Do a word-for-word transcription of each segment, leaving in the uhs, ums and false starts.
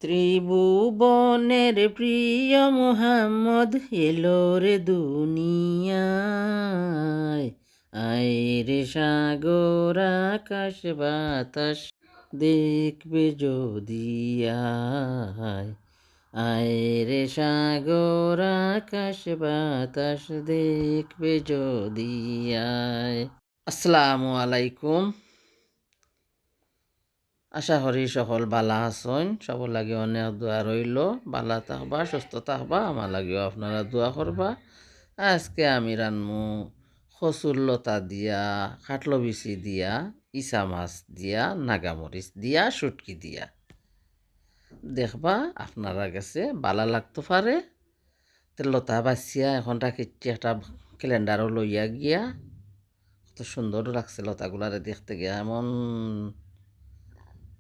ত্রিভুবনের প্রিয় মোহাম্মদ এলো রে দুনিয়ায়। আয় রে সাগর আকাশ বাতাস দেখবে যদি আয়। আয় রে সাগর আকাশ বাতাস দেখবে যদি আয়। আসসালামু আলাইকুম। আশা করি সকল বালা আছইন। সবর লাগি অনেক দোয়া রইলো। বালা থাকবা, সুস্থ থাকবা, আমার লাগিও আপনারা দোয়া করবা। আজকে আমি রানমু কচুর লতা দিয়া, কাঠলো বিচি দিয়া, ইছা মাছ দিয়া, নাগামরিচ দিয়া, শুটকি দিয়া। দেখবা আপনারা গেছে বালা লাগতো পারে। তে লতা বাছিয়া এখন রাখিচ্ছি একটা ক্যালেন্ডারও লইয়া গিয়া। কত সুন্দর লাগছে লতাগুলারে দেখতে গিয়া, এমন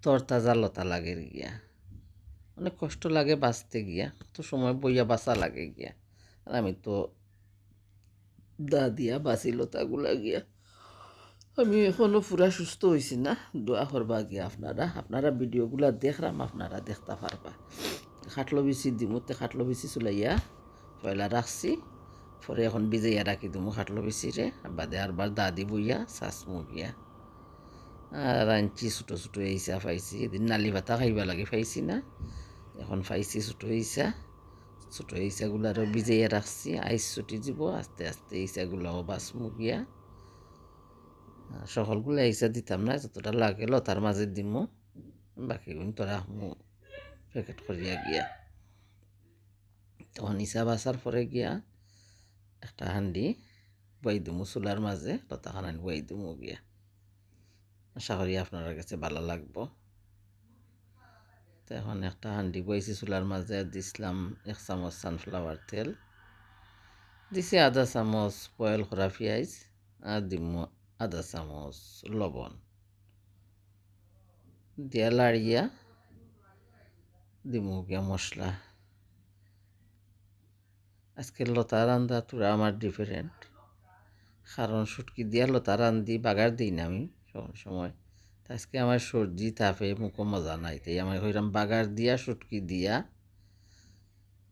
তরতাজা লতা লাগের গিয়া। অনেক কষ্ট লাগে বাছতে গিয়া, কত সময় বইয়া বাছা লাগে গিয়া। আর আমি তো দা দিয়া বাছি লতাগুলা গিয়া। আমি এখনো পুরা সুস্থ হইছি না, দোয়া করবা গিয়া আপনারা। আপনারা ভিডিওগুলা দেখরাম, আপনারা দেখতা পারবা। কাঠলো বিচি দিমু, তে কাঠলো বিচি চুলাইয়া পয়লা রাখছি, পরে এখন ভিজাইয়া রাখি দিমু কাঠলো বিচিরে, বাদে আরবার দা দি বইয়া চাচমু গিয়া। আর আনছি ছোট ছোট ইছা পাইছি, এদিন নালি পাতা খাইবা লাগি পাইছি না, এখন পাইছি ছোট ইছা। ছোট ইছাগুলারও ভিজাইয়া রাখছি, আইস ছুটি দিব, আস্তে আস্তে ইছাগুলাও বাছমু গিয়া। আর সকলগুলা ইছা দিতাম না, যতটা লাগে লতার মাঝে দিমু, বাকিগুন তো রাখমু প্যাকেট করিয়া গিয়া। তখন ইছা বাছার পরে গিয়া একটা হান্ডি বই দিমু চুলার মাঝে, লতা খানান বই দিমু গিয়া। আশা করি আপনারা গেছে বালা লাগবো। তো এখন একটা হান্ডি বইছি চুলার মাঝে, দিছলাম এক চামচ সানফ্লাওয়ার তেল, দিছি আধা চামচ বয়েল করা পিয়াইজ, আর দিমু আধা চামচ লবণ। দিয়া লাড়িয়া দিমু গিয়া মশলা। আজকে লতা রান্দা থুড়া আমার different, কারণ শুটকি দিয়া লতা রান্দি, বাগার দেই না আমি সব সময়। তা আজকে আমার সর্দি তাপে মুখো মজা নাই, তাই আমি কইরাম বাগার দিয়া শুটকি দিয়া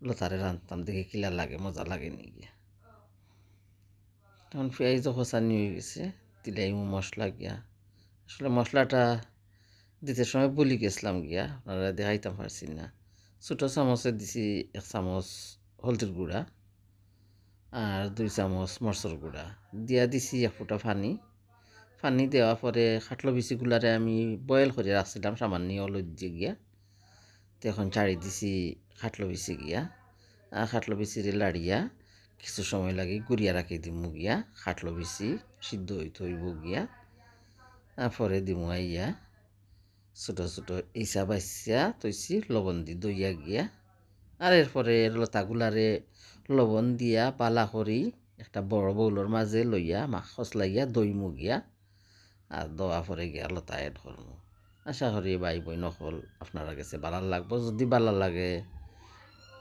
লতারে রানতাম, দেখি কিলা লাগে, মজা লাগে নি গিয়া। তখন পিয়াইজও কষানি হয়ে গেছে, দিলাইমু মশলা গিয়া। আসলে মশলাটা দিতে সময় ভুলি গেছিলাম গিয়া, আপনারা দেখাইতাম পারছি না। ছোট চামচে দিছি এক চামচ হলদির গুঁড়া, আর দুই চামচ মরচর গুঁড়া, দিয়া দিছি এক ফুটা পানি। পানি দেওয়ার পরে কাঠলো বিচিগুলারে আমি বয়েল করে রাখছিলাম সামান্য হলুদ দিয়ে গিয়া, তো এখন ছাড়ি দিছি কাঠলো বিচি গিয়া। আর কাঠলো বিচিরে লাড়িয়া কিছু সময় লাগি গুড়িয়া রাখি দিমু গিয়া, কাঠলো বিচি সিদ্ধ হইতে হইব গিয়া। আর পরে দিমু আইয়া ছোট ছোট ইছা বাছিয়া তৈছি লবণ দি দইয়া গিয়া। আর এরপরে লতাগুলারে লবণ দিয়া বালা করি একটা বড় বউলর মাঝে লইয়া মা খসলাইয়া দইমু গিয়া। আর দেওয়া পরে গিয়া লতা add করমু। আশা করি ভাই বইন অকল আপনারা গেছে বালা লাগবো। যদি বালা লাগে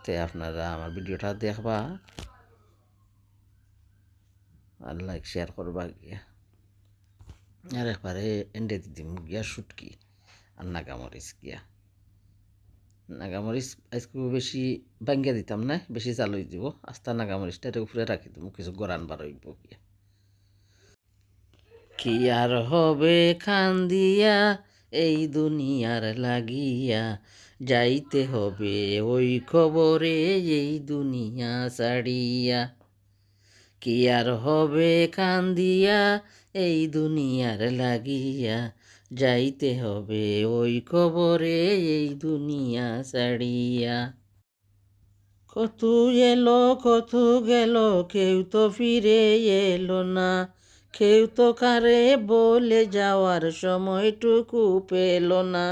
তে আপনারা আমার ভিডিওটা দেখবা আর like share করবা গিয়া। আর একবারে এন্ডে দি দিমু গিয়া শুটকি আর নাগামরিচ গিয়া। নাগামরিচ আজকে বেশি ভাঙ্গিয়া দিতাম না, বেশি ঝাল হয়ে দিব। আস্তা নাগামরিচটা উপরে রাখি দিমু, কিছু গরান বার হইব গিয়া। কি আর হবে কান্দিয়া এই দুনিয়ার লাগিয়া, যাইতে হবে ওই কবরে এই দুনিয়া ছাড়িয়া। কি আর হবে কান্দিয়া এই দুনিয়ার লাগিয়া, যাইতে হবে ওই কবরে এই দুনিয়া ছাড়িয়া। কত এলো কত গেল, কেউ তো ফিরে এলো না, কেউ তো কারে বলে যাওয়ার সময়টুকু পেল না।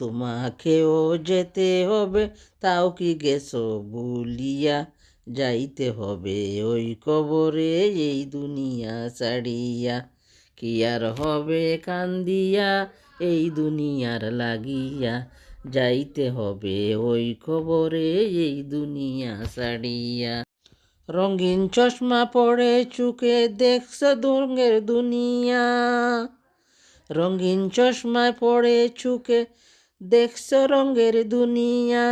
তোমাকেও যেতে হবে, তাও কি গেছো ভুলিয়া, যাইতে হবে ওই কবরে এই দুনিয়া ছাড়িয়া। কি আর হবে কান্দিয়া এই দুনিয়ার লাগিয়া, যাইতে হবে ওই কবরে এই দুনিয়া ছাড়িয়া। রঙিন চশমা পড়ে চোখে দেখছো রঙের দুনিয়া, রঙিন চশমা পড়ে চোখে দেখছো রঙের দুনিয়া,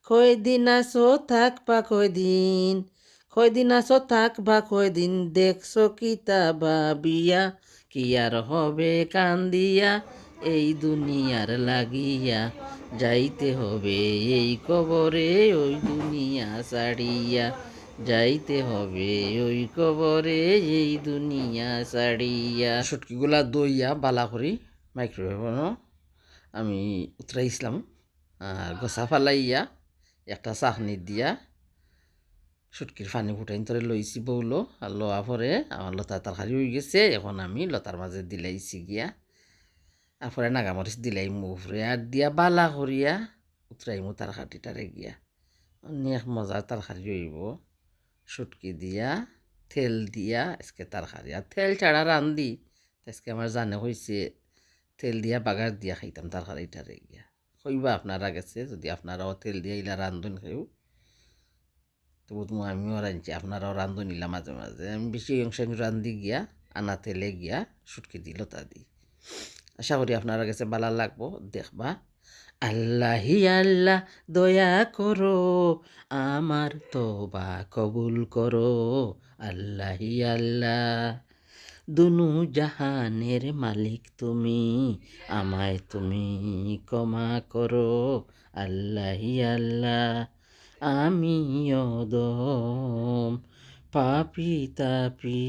কয়দিন আছো থাকবা কয়দিন, কয়দিন আছো থাকবা কয়দিন, দেখছো কিতা ভাবিয়া, কি আর হবে কান্দিয়া, এই দুনিয়ার লাগিয়া, যাইতে হবে এই কবরে ওই দুনিয়া ছাড়িয়া, যাইতে হবে ওই কবরে এই দুনিয়া ছাড়িয়া। শুটকিগুলা ধইয়া বালা করি মাইক্রোওয়েভো আমি উতরাইছলাম। আর গসা ফালাইয়া একটা ছাকনি দিয়া শুটকির পানি ফুটাইন তরে লইছি বউলো। আর লওয়া পরে আমার লতার তরকারি অই গেছে। এখন আমি লতার মাঝে দিলাইছি গিয়া। আর পরে নাগামরিচ দিলাইমু উপরে। আর দিয়া বালা করিয়া উতরাইমু তরকারিটারে গিয়া। অনেক মজার তরকারি অইবো। শুটকি দিয়া, তেল দিয়া, আজকে তরকারি। আর তেল ছাড়া রান্ধি, আজকে আমার জানে কইছে তেল দিয়া বাগার দিয়া খাইতাম তরকারিটারে গিয়া। কইবা আপনারা গেছে, যদি আপনারাও তেল দিয়া ইলা রান্ধইন কেউ। তো বুঝমু আমিও রাঁধছি, আপনারাও রান্ধইন ইলা মাঝে মাঝে। আমি বেশি অংশ রান্ধি গিয়া, আনা তেলে গিয়া, শুটকি দি, লতা দি। আশা করি আপনারা গেছে বালা লাগবো, দেখবা। আল্লাহ হি আল্লাহ, দয়া করো, আমার তওবা কবুল করো। আল্লাহ হি আল্লাহ, দুনু জাহানের মালিক তুমি, আমায় তুমি ক্ষমা করো। আল্লাহ হি আল্লাহ, আমি অধম পাপী তাপী,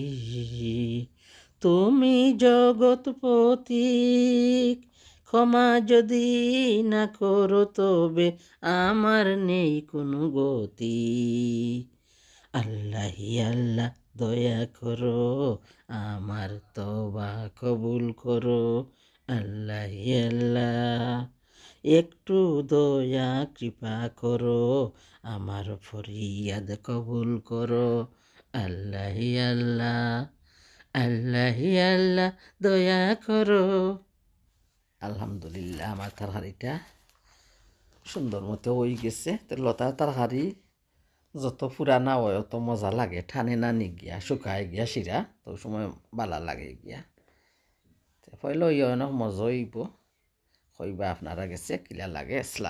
তুমি জগৎ পথিক, ক্ষমা যদি না করো তবে আমার নেই কোনো গতি। আল্লাহ হি আল্লাহ, দয়া করো, আমার তওবা কবুল করো। আল্লাহ হি আল্লাহ, একটু দয়া কৃপা করো, আমার ফরিয়াদ কবুল করো। আল্লাহ হি আল্লাহ, আল্লাহ হি আল্লাহ, দয়া করো। আলহামদুলিল্লাহ, আমার তরকারিটা সুন্দর মতো অই গেছে। তো লতার তরকারি যত পুরানা অয়, অত মজা লাগে। টানে না নি গিয়া, শুকায় গিয়া শিরা, তো সময় বালা লাগে গিয়া। তো পয়লা অইয়া অনেক মজা অইবো। কইবা আপনারা গেছে কিলা লাগে। আসসালামু